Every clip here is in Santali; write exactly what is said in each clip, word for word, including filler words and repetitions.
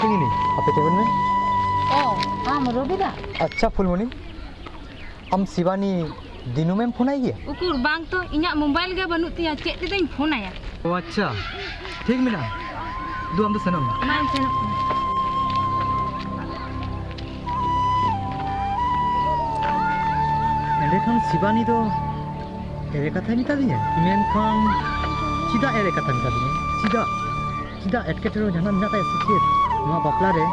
ᱯᱷᱩᱞᱢᱩᱱᱤ, ᱦᱟᱯᱮ ᱛᱤᱸᱜᱩᱱ ᱢᱮ᱾ ᱚ, ᱟᱢ ᱨᱚᱵᱤ ᱫᱟ? ᱟᱪᱪᱷᱟ ᱯᱷᱩᱞᱢᱩᱱᱤ, ᱟᱢ ᱥᱤᱵᱟᱱᱤ ᱫᱤᱱᱩᱢᱮᱢ ᱯᱷᱳᱱᱟᱭ ᱜᱮᱭᱟ? ᱩᱠᱩᱨ, ᱵᱟᱝ ᱛᱚ, ᱤᱧᱟᱜ ᱢᱳᱵᱟᱭᱤᱞ ᱜᱮ ᱵᱟᱹᱱᱩᱜ ᱛᱤᱧᱟ, ᱪᱮᱫ ᱛᱮᱫᱚᱧ ᱯᱷᱳᱱᱟᱭᱟ? ᱚ ᱟᱪᱪᱷᱟ, ᱴᱷᱤᱠ ᱢᱮᱱᱟᱜᱼᱟ᱾ ᱫᱩ, ᱟᱢ ᱫᱚ ᱥᱮᱱᱚᱜ ᱢᱮ᱾ ᱢᱟ, ᱤᱧ ᱥᱮᱱᱚᱜ ᱠᱟᱱᱟ᱾ ᱮᱸᱰᱮᱠᱷᱟᱱ ᱥᱤᱵᱟᱱᱤ ᱫᱚ ᱮᱲᱮ ᱠᱟᱛᱷᱟᱭ ᱢᱮᱛᱟᱫᱤᱧᱟ? ᱢᱮᱱᱠᱷᱟᱱ ᱪᱮᱫᱟᱜ ᱮᱲᱮ ᱠᱟᱛᱷᱟ ᱢᱮᱛᱟᱫᱤᱧᱟ? ᱪᱮᱫᱟᱜ? ᱪᱮᱫᱟᱜ ᱮᱴᱠᱮᱴᱚᱬᱮ ᱡᱟᱦᱟᱱᱟᱜ ᱢᱮᱱᱟᱜ ᱛᱟᱭᱟ ᱥᱮ ᱪᱮᱫ? ᱱᱚᱣᱟ ᱵᱟᱯᱞᱟ ᱨᱮ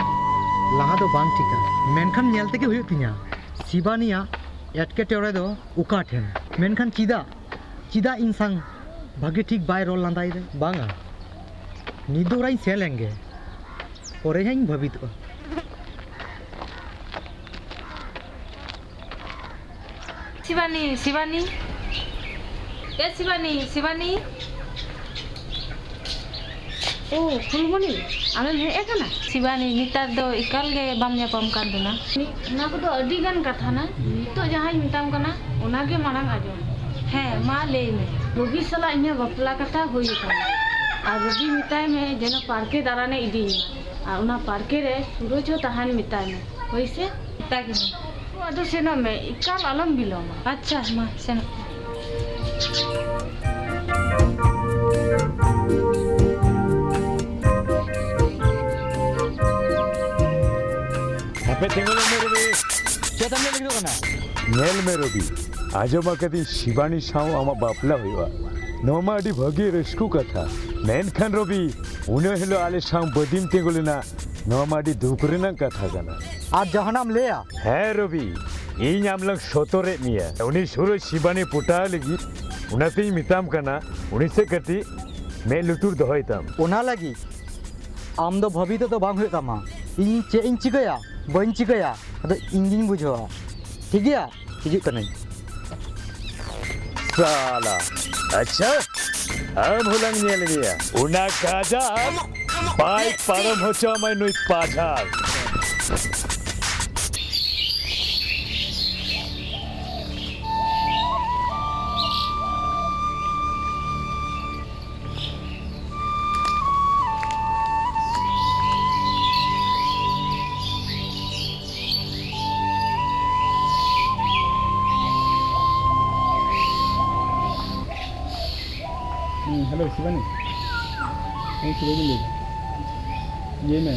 ᱞᱟᱦᱟ ᱫᱚ ᱵᱟᱝ ᱴᱷᱤᱠᱟ, ᱢᱮᱱᱠᱷᱟᱱ ᱧᱮᱞ ᱛᱮᱜᱮ ᱦᱩᱭᱩᱜ ᱛᱤᱧᱟ ᱥᱤᱵᱟᱱᱤᱭᱟᱜ ᱮᱴᱠᱮᱴᱚᱬᱮ ᱫᱚ ᱚᱠᱟ ᱴᱷᱮᱱ᱾ ᱢᱮᱱᱠᱷᱟᱱ ᱪᱮᱫᱟᱜ, ᱪᱮᱫᱟᱜ ᱤᱧ ᱥᱟᱝ ᱵᱷᱟᱜᱮ ᱴᱷᱤᱠ ᱵᱟᱭ ᱨᱚᱲ ᱞᱟᱸᱫᱟᱭᱮᱫᱟ? ᱵᱟᱝᱟ, ᱱᱤᱛ ᱫᱚ ᱚᱲᱟᱜ ᱤᱧ ᱥᱮᱱ ᱞᱮᱱ ᱜᱮ, ᱯᱚᱨᱮ ᱦᱟᱸᱜ ᱤᱧ ᱵᱷᱟᱹᱵᱤᱛᱚᱜᱼᱟ᱾ ᱥᱤᱵᱟᱱᱤ, ᱥᱤᱵᱟᱱᱤ, ᱮ ᱥᱤᱵᱟᱱᱤ, ᱥᱤᱵᱟᱱᱤ᱾ ᱳ, ᱯᱷᱩᱞᱢᱚᱱᱤ, ᱟᱢᱮᱢ ᱦᱮᱡ ᱟᱠᱟᱱᱟ? ᱥᱤᱵᱟᱱᱤ, ᱱᱮᱛᱟᱨ ᱫᱚ ᱮᱠᱟᱞ ᱜᱮ ᱵᱟᱢ ᱧᱟᱯᱟᱢ ᱠᱟᱱ ᱛᱟᱦᱮᱱᱟ᱾ ᱚᱱᱟ ᱠᱚᱫᱚ ᱟᱹᱰᱤ ᱜᱟᱱ ᱠᱟᱛᱷᱟ ᱱᱟ᱾ ᱱᱤᱛᱚᱜ ᱡᱟᱦᱟᱸᱧ ᱢᱮᱛᱟᱢ ᱠᱟᱱᱟ, ᱚᱱᱟ ᱜᱮ ᱢᱟᱲᱟᱝ ᱟᱸᱡᱚᱢ᱾ ᱦᱮᱸ, ᱢᱟ ᱞᱟᱹᱭ ᱢᱮ᱾ ᱨᱚᱵᱤ ᱥᱟᱞᱟᱜ ᱤᱧᱟᱹᱜ ᱵᱟᱯᱞᱟ ᱠᱟᱛᱷᱟ ᱦᱩᱭ ᱟᱠᱟᱱᱟ᱾ ᱟᱨ ᱨᱚᱵᱤ ᱢᱮᱛᱟᱭ ᱢᱮ ᱡᱮᱱᱚ ᱯᱟᱨᱠᱮ ᱫᱟᱬᱟᱱᱮ ᱤᱫᱤᱧ ᱢᱟ᱾ ᱟᱨ ᱚᱱᱟ ᱯᱟᱨᱠᱮ ᱨᱮ ᱥᱩᱨᱚᱡᱽ ᱦᱚᱸ ᱛᱟᱦᱮᱱ ᱢᱮᱛᱟᱭ ᱢᱮ᱾ ᱦᱳᱭ ᱥᱮ? ᱢᱮᱛᱟᱭ ᱠᱟᱹᱱᱟᱹᱧ᱾ ᱟᱫᱚ ᱥᱮᱱᱚᱜ ᱢᱮ, ᱮᱠᱟᱞ ᱟᱞᱚᱢ ᱵᱤᱞᱚᱢᱟ᱾ ᱟᱪᱪᱷᱟ, ᱢᱟ, ᱥᱮᱱᱚᱜ ᱢᱮ᱾ ᱦᱟᱯᱮ, ᱛᱤᱸᱜᱩ ᱞᱮᱱ ᱢᱮ, ᱨᱚᱵᱤ᱾ ᱪᱮᱫ ᱮᱢ ᱞᱟᱹᱭ ᱞᱟᱹᱜᱤᱫᱚᱜ ᱠᱟᱱᱟ? ᱧᱮᱞ ᱢᱮ, ᱨᱚᱵᱤ, ᱟᱸᱡᱚᱢ ᱟᱠᱟᱫᱟᱹᱧ ᱥᱤᱵᱟᱱᱤ ᱥᱟᱶ ᱟᱢᱟᱜ ᱵᱟᱯᱞᱟ ᱦᱩᱭᱩᱜᱼᱟ᱾ ᱱᱚᱣᱟ ᱢᱟ ᱟᱹᱰᱤ ᱵᱷᱟᱹᱜᱤ ᱨᱟᱹᱥᱠᱟᱹ ᱠᱟᱛᱷᱟ᱾ ᱢᱮᱱᱠᱷᱟᱱ, ᱨᱚᱵᱤ, ᱩᱱᱟᱹ ᱦᱤᱞᱳᱜ ᱟᱞᱮ ᱥᱟᱶ ᱵᱟᱹᱫᱤᱢ ᱛᱤᱸᱜᱩ ᱞᱮᱱᱟ, ᱱᱚᱣᱟ ᱢᱟ ᱟᱹᱰᱤ ᱫᱩᱠ ᱨᱮᱱᱟᱜ ᱠᱟᱛᱷᱟ ᱠᱟᱱᱟ᱾ ᱟᱨ ᱡᱟᱦᱟᱱᱟᱜ ᱮᱢ ᱞᱟᱹᱭᱟ? ᱦᱮᱸ ᱨᱚᱵᱤ, ᱤᱧ ᱟᱢ ᱞᱟᱝ ᱥᱚᱛᱚᱨᱮᱫ ᱢᱮᱭᱟ᱾ ᱩᱱᱤ ᱥᱩᱨᱚᱡᱽ ᱥᱤᱵᱟᱱᱤ ᱯᱚᱴᱟᱣ ᱞᱟᱹᱜᱤᱫ, ᱚᱱᱟᱛᱤᱧ ᱢᱮᱛᱟᱢ ᱠᱟᱱᱟ, ᱩᱱᱤ ᱥᱮᱫ ᱠᱟᱹᱴᱤᱡ ᱢᱮᱫ ᱞᱩᱛᱩᱨ ᱫᱚᱦᱚᱭ ᱛᱟᱢ᱾ ᱚᱱᱟ ᱞᱟᱹᱜᱤᱫ ᱟᱢ ᱫᱚ ᱵᱷᱟᱹᱵᱤᱛᱚᱜ ᱫᱚ ᱵᱟᱝ ᱦᱩᱭᱩᱜ ᱛᱟᱢᱟ᱾ ᱤᱧ ᱪᱮᱫ ᱤᱧ ᱪᱤᱠᱟᱹᱭᱟ ᱵᱟᱹᱧ ᱪᱤᱠᱟᱹᱭᱟ, ᱟᱫᱚ ᱤᱧ ᱜᱤᱧ ᱵᱩᱡᱷᱟᱹᱣᱟ᱾ ᱴᱷᱤᱠ ᱜᱮᱭᱟ, ᱦᱤᱡᱩᱜ ᱠᱟᱹᱱᱟᱹᱧ᱾ ᱥᱟᱞᱟ, ᱟᱪᱪᱷᱟ, ᱟᱢ ᱦᱚᱸᱞᱟᱝ ᱧᱮᱞ ᱢᱮᱭᱟ᱾ ᱚᱱᱟ ᱠᱟᱡᱟ ᱵᱟᱭ ᱯᱟᱨᱚᱢ ᱦᱚᱪᱚ ᱟᱢᱟᱭ ᱱᱩᱭ ᱯᱟᱡᱷᱟᱲ᱾ ᱥᱤᱵᱟᱱᱤ, ᱤᱧ ᱥᱤᱵᱟᱱᱤᱧ ᱞᱟᱹᱭᱫᱟ᱾ ᱤᱭᱟᱹᱭ ᱢᱮ,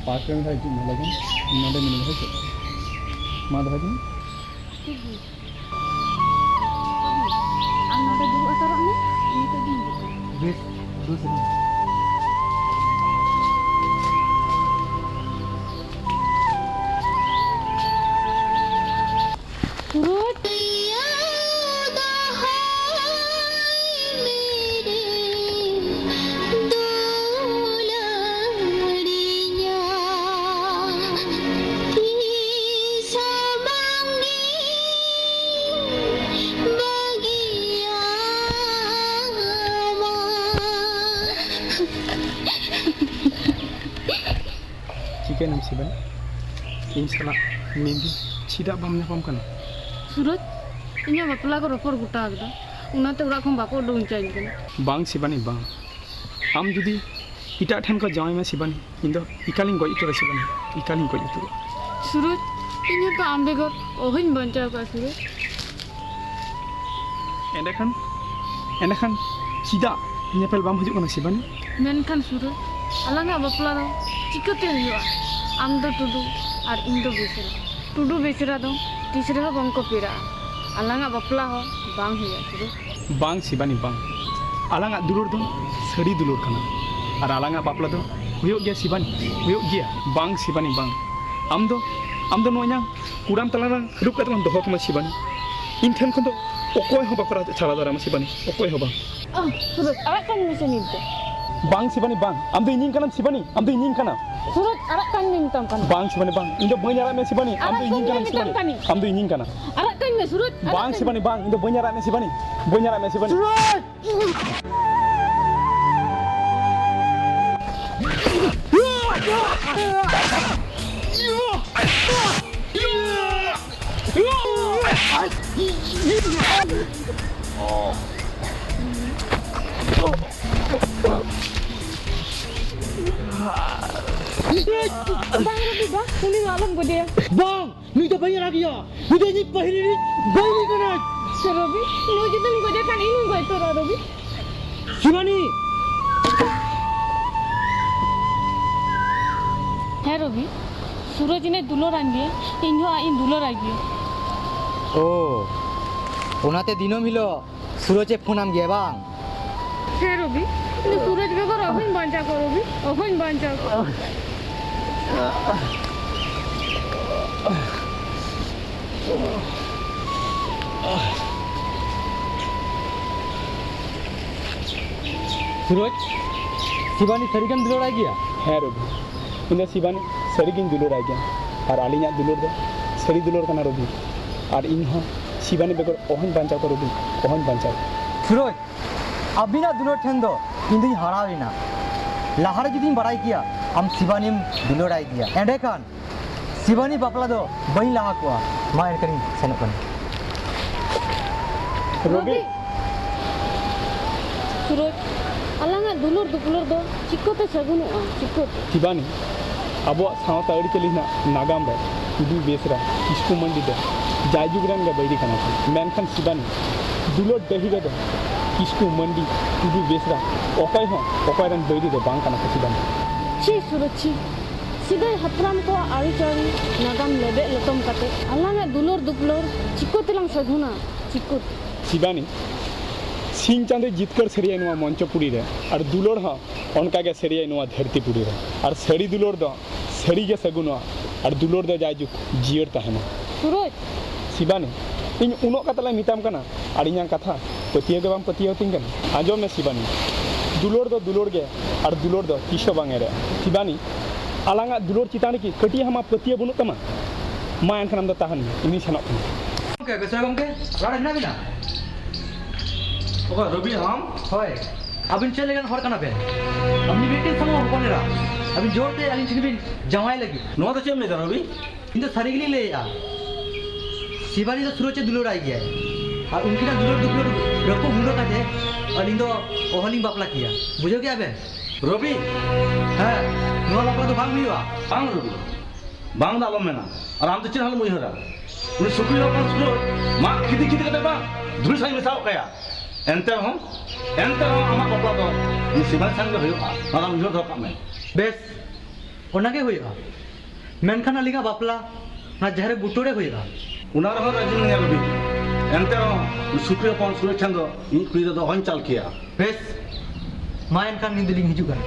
ᱯᱟᱨᱠ ᱨᱮ ᱢᱤᱫ ᱫᱷᱟᱣ ᱦᱤᱡᱩᱜ ᱢᱮ ᱞᱚᱜᱚᱱ, ᱤᱧ ᱱᱚᱰᱮ ᱢᱤᱱᱟᱹᱧᱟ, ᱦᱳᱭ ᱥᱮ? ᱢᱟ ᱫᱚᱦᱚᱭ ᱫᱟᱹᱧ᱾ ᱴᱷᱤᱠ ᱜᱮᱭᱟ᱾ ᱟᱢ ᱱᱚᱰᱮ ᱫᱩᱲᱩᱵ ᱦᱟᱛᱟᱲᱚᱜ ᱢᱮ, ᱤᱧ ᱱᱤᱛᱚᱜ ᱜᱤᱧ ᱦᱤᱡᱩᱜ ᱠᱟᱱᱟ᱾ ᱵᱮᱥ, ᱫᱩ ᱥᱮᱠᱮᱱᱰ᱾ ᱥᱩᱨᱚᱡᱽ᱾ ᱪᱤᱠᱟᱹᱭᱱᱟᱢ ᱥᱤᱵᱟᱱᱤ? ᱤᱧ ᱥᱟᱞᱟᱜ ᱢᱮᱱᱫᱟᱹᱧ ᱪᱮᱫᱟᱜ ᱵᱟᱢ ᱧᱟᱯᱟᱢ ᱠᱟᱱᱟ? ᱥᱩᱨᱚᱡᱽ, ᱤᱧᱟᱹᱜ ᱵᱟᱯᱞᱟ ᱠᱚ ᱨᱚᱯᱚᱲ ᱜᱚᱴᱟ ᱟᱠᱟᱫᱟ, ᱚᱱᱟᱛᱮ ᱚᱲᱟᱜ ᱠᱷᱚᱱ ᱵᱟᱠᱚ ᱩᱰᱩᱠ ᱦᱚᱪᱚᱧ ᱠᱟᱱᱟ᱾ ᱵᱟᱝ ᱥᱤᱵᱟᱱᱤ, ᱵᱟᱝ᱾ ᱟᱢ ᱡᱩᱫᱤ ᱮᱴᱟᱜ ᱴᱷᱮᱱ ᱠᱚ ᱡᱟᱶᱟᱭ ᱢᱮ ᱥᱤᱵᱟᱱᱤ, ᱤᱧ ᱫᱚ ᱮᱠᱟᱞᱤᱧ ᱜᱚᱡ ᱩᱛᱟᱹᱨᱚᱜᱼᱟ ᱥᱤᱵᱟᱱᱤ, ᱮᱠᱟᱞᱤᱧ ᱜᱚᱡ ᱩᱛᱟᱹᱨᱚᱜᱼᱟ᱾ ᱥᱩᱨᱚᱡᱽ, ᱤᱧ ᱦᱚᱸᱛᱚ ᱟᱢ ᱵᱮᱜᱚᱨ ᱚᱦᱚᱧ ᱵᱟᱧᱪᱟᱣ ᱠᱚᱜᱼᱟ ᱥᱩᱨᱚᱡᱽ᱾ ᱮᱸᱰᱮᱠᱷᱟᱱ, ᱮᱸᱰᱮᱠᱷᱟᱱ ᱪᱮᱫᱟᱜ ᱧᱮᱯᱮᱞ ᱵᱟᱢ ᱦᱤᱡᱩᱜ ᱠᱟᱱᱟ ᱥᱤᱵᱟᱱᱤ? ᱢᱮᱱᱠᱷᱟᱱ ᱥᱩᱨᱚᱡᱽ, ᱟᱞᱟᱝᱟᱜ ᱵᱟᱯᱞᱟ ᱫᱚ ᱪᱤᱠᱟᱹᱛᱮ ᱦᱩᱭᱩᱜᱼᱟ? ᱟᱢ ᱫᱚ ᱴᱩᱰᱩ ᱟᱨ ᱤᱧ ᱫᱚ ᱵᱮᱥᱨᱟ᱾ ᱴᱩᱰᱩ ᱵᱮᱥᱨᱟ ᱫᱚ ᱛᱤᱥ ᱨᱮᱦᱚᱸ ᱵᱟᱝ ᱠᱚ ᱯᱮᱲᱟᱜᱼᱟ᱾ ᱟᱞᱟᱝᱟᱜ ᱵᱟᱯᱞᱟ ᱦᱚᱸ ᱵᱟᱝ ᱦᱩᱭᱩᱜᱼᱟ ᱥᱩᱨᱚᱡᱽ᱾ ᱵᱟᱝ ᱥᱤᱵᱟᱱᱤ, ᱵᱟᱝ᱾ ᱟᱞᱟᱝᱟᱜ ᱫᱩᱞᱟᱹᱲ ᱫᱚ ᱥᱟᱹᱨᱤ ᱫᱩᱞᱟᱹᱲ ᱠᱟᱱᱟ᱾ ᱟᱨ ᱟᱞᱟᱝᱟᱜ ᱵᱟᱯᱞᱟ ᱫᱚ ᱦᱩᱭᱩᱜ ᱜᱮᱭᱟ ᱥᱤᱵᱟᱱᱤ, ᱦᱩᱭᱩᱜ ᱜᱮᱭᱟ᱾ ᱵᱟᱝ ᱥᱤᱵᱟᱱᱤ, ᱵᱟᱝ᱾ ᱟᱢ ᱫᱚ, ᱟᱢ ᱫᱚ ᱱᱚᱜᱼᱚᱭ ᱱᱟᱝ ᱠᱩᱲᱟᱢ ᱛᱟᱞᱟ ᱨᱮ ᱫᱩᱲᱩᱵ ᱠᱟᱛᱮ ᱞᱟᱝ ᱫᱚᱦᱚ ᱠᱟᱢᱟ ᱥᱤᱵᱟᱱᱤ᱾ ᱤᱧ ᱴᱷᱮᱱ ᱠᱷᱚᱱ ᱫᱚ ᱚᱠᱚᱭ ᱦᱚᱸ ᱵᱟᱠᱚ ᱪᱷᱟᱲᱟ ᱫᱟᱲᱮᱭᱟᱢᱟ ᱥᱤᱵᱟᱱᱤ, ᱚᱠᱚᱭ ᱦᱚᱸ ᱵᱟᱝ᱾ ᱟᱦ, ᱥᱩᱨᱚᱡᱽ, ᱟᱲᱟᱜ ᱠᱟᱹᱧ ᱢᱮᱥᱮ ᱱᱤᱛ ᱫᱚ᱾ ᱵᱟᱝ ᱥᱤᱵᱟᱱᱤ, ᱵᱟᱝ᱾ ᱟᱢ ᱫᱚ ᱤᱧᱤᱧ ᱠᱟᱱᱟᱢ ᱥᱤᱵᱟᱱᱤ, ᱟᱢ ᱫᱚ ᱤᱧᱤᱧ ᱠᱟᱱᱟ᱾ ᱥᱩᱨᱚᱡᱽ, ᱟᱲᱟᱜ ᱠᱟᱹᱧ ᱢᱮ ᱢᱮᱛᱟᱢ ᱠᱟᱱᱟ᱾ ᱵᱟᱝ ᱥᱤᱵᱟᱱᱤ, ᱵᱟᱝ᱾ ᱤᱧ ᱫᱚ ᱵᱟᱹᱧ ᱟᱲᱟᱜ ᱢᱮᱭᱟ ᱥᱤᱵᱟᱱᱤ, ᱟᱢ ᱫᱚ ᱟᱲᱟᱜ ᱤᱧᱤᱧ ᱠᱟᱹᱧ ᱠᱟᱱᱟᱢ ᱢᱮ ᱢᱮᱛᱟᱢ ᱥᱤᱵᱟᱱᱤ᱾ ᱠᱟᱹᱱᱟᱹᱧ᱾ ᱟᱢ ᱫᱚ ᱤᱧᱤᱧ ᱠᱟᱱᱟ᱾ ᱟᱲᱟᱜ ᱠᱟᱹᱧ ᱢᱮ ᱥᱩᱨᱚᱡᱽ, ᱟᱲᱟᱜ ᱵᱟᱝ ᱠᱟᱹᱧ ᱥᱤᱵᱟᱱᱤ, ᱢᱮ᱾ ᱵᱟᱝ᱾ ᱤᱧ ᱫᱚ ᱵᱟᱹᱧ ᱟᱲᱟᱜ ᱢᱮᱭᱟ ᱥᱤᱵᱟᱱᱤ, ᱵᱟᱹᱧ ᱟᱲᱟᱜ ᱢᱮᱭᱟ ᱥᱤᱵᱟᱱᱤ᱾ ᱥᱩᱨᱚᱡᱽ! ᱵᱟᱝ ᱨᱚᱵᱤ, ᱵᱟᱝ, ᱩᱱᱤ ᱫᱚ ᱟᱞᱚᱢ ᱜᱚᱡᱮᱭᱟ᱾ ᱵᱟᱝ, ᱱᱩᱭ ᱫᱚ ᱵᱟᱹᱧ ᱟᱲᱟᱜᱮᱭᱟ᱾ ᱱᱩᱭ ᱫᱚ ᱤᱧᱤᱡ ᱯᱟᱹᱦᱤᱞ ᱨᱤᱱᱤᱡ ᱵᱟᱹᱦᱩ ᱠᱟᱱᱟᱭ᱾ ᱨᱚᱵᱤ, ᱱᱩᱭ ᱡᱩᱫᱤᱢ ᱜᱚᱡᱮ ᱠᱷᱟᱱ ᱤᱧ ᱦᱚᱸᱧ ᱜᱚᱡ ᱩᱛᱟᱹᱨᱚᱜᱼᱟ, ᱨᱚᱵᱤ᱾ ᱥᱤᱵᱟᱱᱤ! ᱦᱮᱸ ᱨᱚᱵᱤ, ᱥᱩᱨᱚᱡᱽ ᱤᱧᱮ ᱫᱩᱞᱟᱹᱲᱟᱹᱧ ᱜᱮᱭᱟ, ᱤᱧ ᱦᱚᱸ ᱟᱡ ᱤᱧ ᱫᱩᱞᱟᱹᱲᱟᱭ ᱜᱮᱭᱟ᱾ ᱳ, ᱚᱱᱟᱛᱮ ᱫᱤᱱᱟᱹᱢ ᱦᱤᱞᱳᱜ ᱥᱩᱨᱚᱡᱽ ᱮ ᱯᱷᱳᱱᱟᱢ ᱜᱮᱭᱟ ᱵᱟᱝ? ᱦᱮᱸ ᱨᱚᱵᱤ, ᱤᱧ ᱫᱚ ᱥᱩᱨᱚᱡᱽ ᱵᱮᱜᱚᱨ ᱚᱦᱚᱧ ᱵᱟᱧᱪᱟᱣ ᱠᱚᱜᱼᱟ ᱨᱚᱵᱤ, ᱚᱦᱚᱧ ᱵᱟᱧᱪᱟᱣ ᱠᱚᱜᱼᱟ᱾ ᱥᱩᱨᱚᱡᱽ, ᱥᱤᱵᱟᱱᱤ ᱥᱟᱹᱨᱤᱜᱮᱢ ᱫᱩᱞᱟᱹᱲᱟᱭ ᱜᱮᱭᱟ? ᱦᱮᱸ ᱨᱚᱵᱤ, ᱤᱧ ᱫᱚ ᱥᱤᱵᱟᱱᱤ ᱥᱟᱹᱨᱤᱜᱤᱧ ᱫᱩᱞᱟᱹᱲᱟᱭ ᱜᱮᱭᱟ᱾ ᱟᱨ ᱟᱹᱞᱤᱧᱟᱜ ᱫᱩᱞᱟᱹᱲ ᱫᱚ ᱥᱟᱹᱨᱤ ᱫᱩᱞᱟᱹᱲ ᱠᱟᱱᱟ ᱨᱚᱵᱤ᱾ ᱟᱨ ᱤᱧ ᱦᱚᱸ ᱥᱤᱵᱟᱱᱤ ᱵᱮᱜᱚᱨ ᱚᱦᱚᱧ ᱵᱟᱧᱪᱟᱣ ᱠᱚᱜᱼᱟ ᱨᱚᱵᱤ, ᱚᱦᱚᱧ ᱵᱟᱧᱪᱟᱣ ᱠᱚᱜᱼᱟ᱾ ᱥᱩᱨᱚᱡᱽ, ᱟᱹᱵᱤᱱᱟᱜ ᱫᱩᱞᱟᱹᱲ ᱴᱷᱮᱱ ᱫᱚ ᱤᱧ ᱫᱩᱧ ᱦᱟᱨᱟᱣ ᱮᱱᱟ᱾ ᱞᱟᱦᱟ ᱨᱮ ᱡᱩᱫᱤᱧ ᱵᱟᱲᱟᱭ ᱠᱮᱭᱟ ᱟᱢ ᱥᱤᱵᱟᱱᱤᱢ ᱫᱩᱞᱟᱹᱲᱟᱭ ᱜᱮᱭᱟ, ᱮᱸᱰᱮᱠᱷᱟᱱ ᱥᱤᱵᱟᱱᱤ ᱵᱟᱯᱞᱟ ᱫᱚ ᱵᱟᱹᱧ ᱞᱟᱦᱟ ᱠᱚᱜᱼᱟ᱾ ᱢᱟ ᱮᱱᱠᱷᱟᱱᱤᱧ ᱥᱮᱱᱚᱜ ᱠᱟᱱᱟ᱾ ᱨᱚᱵᱤ! ᱥᱩᱨᱚᱡᱽ, ᱟᱞᱟᱝᱟᱜ ᱫᱩᱞᱟᱹᱲ ᱫᱩᱯᱞᱟᱹᱲ ᱫᱚ ᱪᱤᱠᱟᱹᱛᱮ ᱥᱟᱹᱜᱩᱱᱚᱜᱼᱟ? ᱪᱤᱠᱟᱹᱛᱮ? ᱥᱤᱵᱟᱱᱤ, ᱟᱵᱚᱣᱟᱜ ᱥᱟᱶᱛᱟ ᱟᱹᱨᱤᱪᱟᱹᱞᱤ ᱨᱮᱱᱟᱜ ᱱᱟᱜᱟᱢ ᱨᱮ ᱴᱩᱰᱩ ᱵᱮᱥᱨᱟ ᱠᱤᱥᱠᱩ ᱢᱟᱹᱱᱰᱤ ᱫᱚ ᱡᱟᱭᱡᱩᱜᱽ ᱨᱮᱱ ᱜᱮ ᱵᱟᱹᱭᱨᱤ ᱠᱟᱱᱟ ᱠᱚ᱾ ᱢᱮᱱᱠᱷᱟᱱ ᱥᱤᱵᱟᱱᱤ, ᱫᱩᱞᱟᱹᱲ ᱰᱟᱹᱦᱤ ᱨᱮᱫᱚ ᱠᱤᱥᱠᱩ ᱢᱟᱹᱱᱰᱤ ᱴᱩᱰᱩ ᱵᱮᱥᱨᱟ ᱚᱠᱚᱭ ᱦᱚᱸ ᱚᱠᱚᱭ ᱨᱮᱱ ᱵᱟᱹᱭᱨᱤ ᱫᱚ ᱵᱟᱝ ᱠᱟᱱᱟ ᱠᱚ ᱥᱤᱵᱟᱱᱤ᱾ ᱪᱷᱤ ᱥᱩᱨᱚᱡᱽ ᱪᱷᱤ, ᱥᱮᱫᱟᱭ ᱦᱟᱯᱲᱟᱢ ᱠᱚᱣᱟᱜ ᱟᱹᱨᱤᱪᱟᱹᱞᱤ ᱱᱟᱜᱟᱢ ᱞᱮᱵᱮᱫ ᱞᱚᱴᱚᱢ ᱠᱟᱛᱮ ᱟᱞᱟᱝᱟᱜ ᱫᱩᱞᱟᱹᱲ ᱫᱩᱯᱞᱟᱹᱲ ᱪᱤᱠᱟᱹ ᱛᱮᱞᱟᱝ ᱥᱟᱹᱜᱩᱱᱟ? ᱪᱤᱠᱟᱹ? ᱥᱤᱵᱟᱱᱤ, ᱥᱤᱧ ᱪᱟᱸᱫᱚᱭ ᱡᱤᱛᱠᱟᱹᱨ ᱥᱟᱹᱨᱤᱭᱟᱭ ᱱᱚᱣᱟ ᱢᱚᱧᱪᱚᱯᱩᱨᱤ ᱨᱮ, ᱟᱨ ᱫᱩᱞᱟᱹᱲ ᱦᱚᱸ ᱚᱱᱠᱟ ᱜᱮ ᱥᱟᱹᱨᱤᱭᱟᱭ ᱱᱚᱣᱟ ᱫᱷᱟᱹᱨᱛᱤ ᱯᱩᱨᱤ ᱨᱮ᱾ ᱟᱨ ᱥᱟᱹᱨᱤ ᱫᱩᱞᱟᱹᱲ ᱫᱚ ᱥᱟᱹᱨᱤ ᱜᱮ ᱥᱟᱹᱜᱩᱱᱚᱜᱼᱟ, ᱟᱨ ᱫᱩᱞᱟᱹᱲ ᱫᱚ ᱡᱟᱭᱡᱩᱜᱽ ᱡᱤᱭᱟᱹᱲ ᱛᱟᱦᱮᱱᱟ᱾ ᱥᱩᱨᱚᱡᱽ! ᱥᱤᱵᱟᱱᱤ, ᱤᱧ ᱩᱱᱟᱹᱜ ᱠᱟᱛᱮ ᱞᱮ ᱢᱮᱛᱟᱢ ᱠᱟᱱᱟ, ᱟᱨ ᱤᱧᱟᱹᱜ ᱠᱟᱛᱷᱟ ᱯᱟᱹᱛᱭᱟᱹᱣ ᱜᱮ ᱵᱟᱢ ᱯᱟᱹᱛᱭᱟᱹᱣ ᱟᱹᱛᱤᱧ ᱠᱟᱱᱟ᱾ ᱟᱸᱡᱚᱢ ᱢᱮ ᱥᱤᱵᱟᱱᱤ, ᱫᱩᱞᱟᱹᱲ ᱫᱚ ᱫᱩᱞᱟᱹᱲ ᱜᱮ, ᱟᱨ ᱫᱩᱞᱟᱹᱲ ᱫᱚ ᱛᱤᱥ ᱦᱚᱸ ᱵᱟᱝ ᱮᱲᱮᱜᱼᱟ᱾ ᱥᱤᱵᱟᱱᱤ, ᱟᱞᱟᱝᱟᱜ ᱫᱩᱞᱟᱹᱲ ᱪᱮᱛᱟᱱ ᱨᱮᱠᱤ ᱠᱟᱹᱴᱤᱡ ᱦᱚᱸ ᱟᱢᱟᱜ ᱯᱟᱹᱛᱭᱟᱹᱣ ᱵᱟᱹᱱᱩᱜ ᱛᱟᱢᱟ? ᱢᱟ ᱮᱱᱠᱷᱟᱱ ᱟᱢ ᱫᱚ ᱛᱟᱦᱮᱱ ᱢᱮ, ᱤᱧ ᱫᱩᱧ ᱥᱮᱱᱚᱜ ᱠᱟᱱᱟ᱾ ᱜᱚᱢᱠᱮ, ᱵᱮᱥ ᱜᱮ ᱜᱚᱢᱠᱮ, ᱚᱲᱟᱜ ᱨᱮ ᱢᱮᱱᱟᱜ ᱵᱤᱱᱟ? ᱚᱠᱚᱭ, ᱨᱚᱵᱤ ᱦᱟᱲᱟᱢ? ᱦᱳᱭ᱾ ᱟᱹᱵᱤᱱ ᱪᱮᱫ ᱞᱮᱠᱟᱱ ᱦᱚᱲ ᱠᱟᱱᱟ ᱵᱮᱱ? ᱟᱹᱵᱤᱱ ᱢᱤᱫᱴᱮᱱ ᱥᱟᱢᱟᱝ ᱦᱚᱯᱚᱱ ᱮᱨᱟ, ᱟᱹᱵᱤᱱ ᱡᱳᱨ ᱛᱮ ᱟᱹᱞᱤᱧ ᱴᱷᱮᱱ ᱵᱤᱱ ᱡᱟᱶᱟᱭ ᱞᱟᱹᱜᱤᱫ᱾ ᱱᱚᱣᱟ ᱫᱚ ᱪᱮᱫ ᱮᱢ ᱞᱟᱹᱭ ᱮᱫᱟ ᱨᱚᱵᱤ? ᱤᱧ ᱫᱚ ᱥᱟᱹᱨᱤ ᱜᱮᱞᱤᱧ ᱞᱟᱹᱭᱮᱫᱼᱟ᱾ ᱥᱤᱵᱟᱱᱤ ᱫᱚ ᱥᱩᱨᱚᱡᱽ ᱮ ᱫᱩᱞᱟᱹᱲᱟᱭ ᱜᱮᱭᱟᱭ᱾ ᱟᱨ ᱩᱱᱠᱤᱱᱟᱜ ᱫᱩᱞᱟᱹᱲ ᱫᱩᱯᱞᱟᱹᱲ ᱨᱟᱹᱯᱩᱫ ᱢᱩᱸᱰᱟᱹ ᱠᱟᱛᱮ ᱟᱹᱞᱤᱧ ᱫᱚ ᱚᱦᱚᱞᱤᱧ ᱵᱟᱯᱞᱟ ᱠᱮᱭᱟ᱾ ᱵᱩᱡᱷᱟᱹᱣ ᱠᱮᱜᱼᱟ ᱵᱮᱱ? ᱨᱚᱵᱤ! ᱦᱮᱸ, ᱱᱚᱣᱟ ᱵᱟᱯᱞᱟ ᱫᱚ ᱵᱟᱝ ᱦᱩᱭᱩᱜᱼᱟ᱾ ᱵᱟᱝ ᱨᱚᱵᱤ, ᱵᱟᱝ ᱫᱚ ᱟᱞᱚᱢ ᱢᱮᱱᱟ᱾ ᱟᱨ ᱟᱢ ᱫᱚ ᱪᱮᱫ ᱦᱚᱸ ᱟᱞᱚᱢ ᱩᱭᱦᱟᱹᱨᱟ᱾ ᱩᱱᱤ ᱥᱩᱠᱨᱤ ᱦᱚᱯᱚᱱ ᱥᱩᱨᱚᱡᱽ ᱢᱟᱜ ᱠᱷᱤᱫᱤ ᱠᱷᱤᱫᱤ ᱠᱟᱛᱮ ᱵᱟᱝ ᱫᱷᱩᱲᱤ ᱥᱟᱶ ᱤᱧ ᱢᱮᱥᱟᱣ ᱠᱟᱭᱟ᱾ ᱮᱱᱛᱮ ᱨᱮᱦᱚᱸ, ᱮᱱᱛᱮ ᱨᱮᱦᱚᱸ ᱟᱢᱟᱜ ᱵᱟᱯᱞᱟ ᱫᱚ ᱩᱱᱤ ᱥᱤᱵᱟᱭ ᱥᱟᱝ ᱜᱮ ᱦᱩᱭᱩᱜᱼᱟ, ᱱᱚᱣᱟ ᱫᱚ ᱩᱭᱦᱟᱹᱨ ᱫᱚᱦᱚ ᱠᱟᱜ ᱢᱮ᱾ ᱵᱮᱥ, ᱚᱱᱟ ᱜᱮ ᱦᱩᱭᱩᱜᱼᱟ᱾ ᱢᱮᱱᱠᱷᱟᱱ ᱟᱹᱞᱤᱧᱟᱜ ᱵᱟᱯᱞᱟ ᱚᱱᱟ ᱡᱟᱦᱮᱨ ᱵᱩᱴᱟᱹ ᱨᱮ ᱦᱩᱭᱩᱜᱼᱟ᱾ ᱚᱱᱟ ᱨᱮᱦᱚᱸ ᱨᱟᱹᱡᱤ ᱢᱮᱱᱟᱭᱟ ᱵᱤᱴᱤ᱾ ᱮᱱᱛᱮ ᱨᱮᱦᱚᱸ ᱥᱩᱠᱨᱤ ᱦᱚᱯᱚᱱ ᱥᱩᱨᱮᱥ ᱪᱟᱸᱫᱚ ᱤᱧ ᱠᱩᱲᱤ ᱫᱚ ᱚᱦᱚᱧ ᱪᱟᱞ ᱠᱮᱭᱟ᱾ ᱵᱮᱥ, ᱢᱟ ᱮᱱᱠᱷᱟᱱ ᱱᱤᱛ ᱫᱚᱞᱤᱧ ᱦᱤᱡᱩᱜ ᱠᱟᱱᱟ᱾